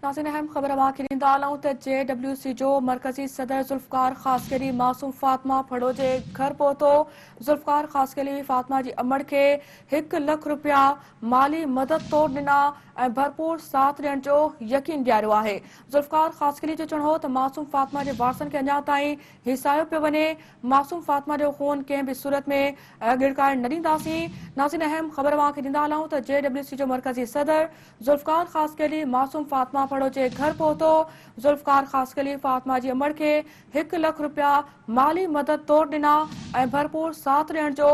ناظرين اهم خبر اوهان کي ڏيندا هلون ته جي ڊبليو سي جو مرڪزي صدر ذوالفقار خاصخيلي معصوم فاطمه ڦڙو جي گهر پهتو، ذوالفقار خاصخيلي فاطمه جي امڙ کي هڪ لک رپيا مالي مدد طور ڏنا ۽ ڀرپور ساٿ ڏيڻ جو يقين ڏياريو آهي. ذوالفقار خاصخيلي جو چوڻ هو ته معصوم فاطمه جي وارثن کي اڃا تائين هيسايو پيو وڃي، معصوم فاطمه جو خون ڪنهن به صورت ۾ ڳڙڪائڻ نه ڏينداسين. ناظرين اهم خبر اوهان کي ڏيندا هلون ته جي ڊبليو سي جو مرڪزي صدر ذوالفقار خاصخيلي معصوم فاطمه ڦڙو جي گهر پهتو، ذوالفقار خاصخيلي فاطمه جي امڙ کي هڪ لک رپيا مالي مدد طور ڏنا ۽ ڀرپور ساٿ ڏيڻ جو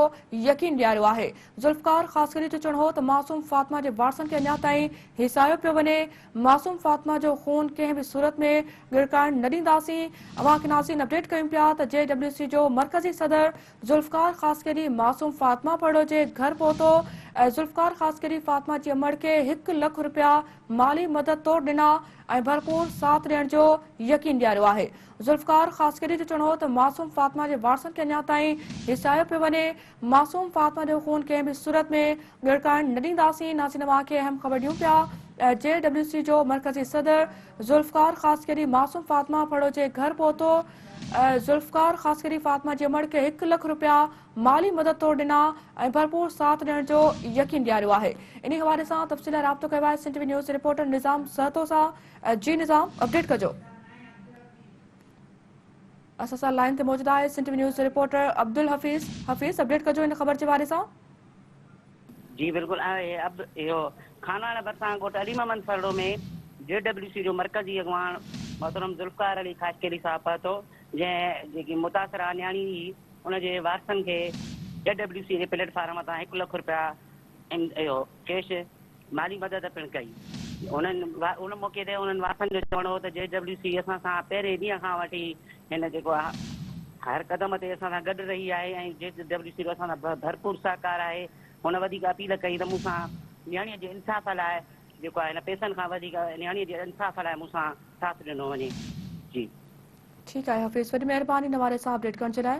يقين ڏياريو آهي. ذوالفقار خاصخيلي جو چوڻ هو ته معصوم فاطمه جي وارثن کي اڃا تائين هيسايو پيو وڃي، معصوم فاطمه جو خون ڪنهن به صورت ۾ ڳڙڪائڻ نه ڏينداسين. اوهان کي ناظرين اپڊيٽ ڪيون پيا ته جي ڊبليو سي جو مرڪزي صدر ذوالفقار خاصخيلي معصوم فاطمه ڦرڙو جي گهر پهتو ۽ ذوالفقار خاصخيلي فاطمه جي امڙ کي هڪ لک رپيا مالي مدد طور ڏنا ۽ ڀرپور ساٿ ڏيڻ جو يقين ڏياريو آهي. ذوالفقار خاصخيلي جو چوڻ هو ته معصوم فاطمه جي وارثن کي اڃا تائين هيسايو پيو وڃي، معصوم فاطمه جو خون ڪنهن به صورت ۾ ڳڙڪائڻ نه ڏينداسين. ناظرين اوهان کي اهم خبر ڏيون پيا جي ڊبليو سي جو مرڪزي صدر ذوالفقار خاصخيلي معصوم فاطمه ڦرڙو جي گهر پهتو. ذوالفقار خاصخيلي فاطمه جي امڙ کي هڪ لک رپيا مالي مدد طور ڏنا ۽ ڀرپور ساٿ ڏيڻ جو يقين ڏياريو آهي. انهي حوالي سان تفصيل لاء رابطو ڪيو آهي Sindh T V news reporter Nizam Sahito سان جي نظام اپڊيٽ ڪجو. اسان سان لائين تي موجود آهي Sindh T V news reporter Abdul Hafeez Hafeez update ڪجو ان خبر جي حوالي سان. جي بلڪل اب اهو خانواهڻ ڀرسان ڳوٺ علي محمد ڦرڙو ۾ جي ڊبليو سي جو مرڪزي اڳواڻ محترم ذوالفقار علي خاصخيلي صاحب پهتو جنهن جيڪي متاثره نياڻي هئي ان جي وارثن کي جي ڊبليو سي جي پليٽ فارم تان هڪ لک رپيا اهو ڪيش مالي مدد پڻ ڪئي انهن ان موقعي تي انهن وارثن جو چوڻ هو ته جي ڊبليو سي اسان سان پهرين ڏينهن کان وٺي هن جيڪو هر قدم تي اسان سان گڏ رهي آهي ۽ جي ڊبليو سي جو اسان سان ڀرپور سهڪار آهي. هن وڌيڪ اپيل ڪئي ته مون سان نياڻيء جي انصاف لاء جيڪو آهي نه پئسن کان وڌيڪ نياڻيء جي انصاف لاء مون سان ساٿ ڏنو وڃي. جي. ٺيڪ آهي حفيظ وڏي مهرباني ان حوالي سان اپڊيٽ ڪرڻ جي لاء.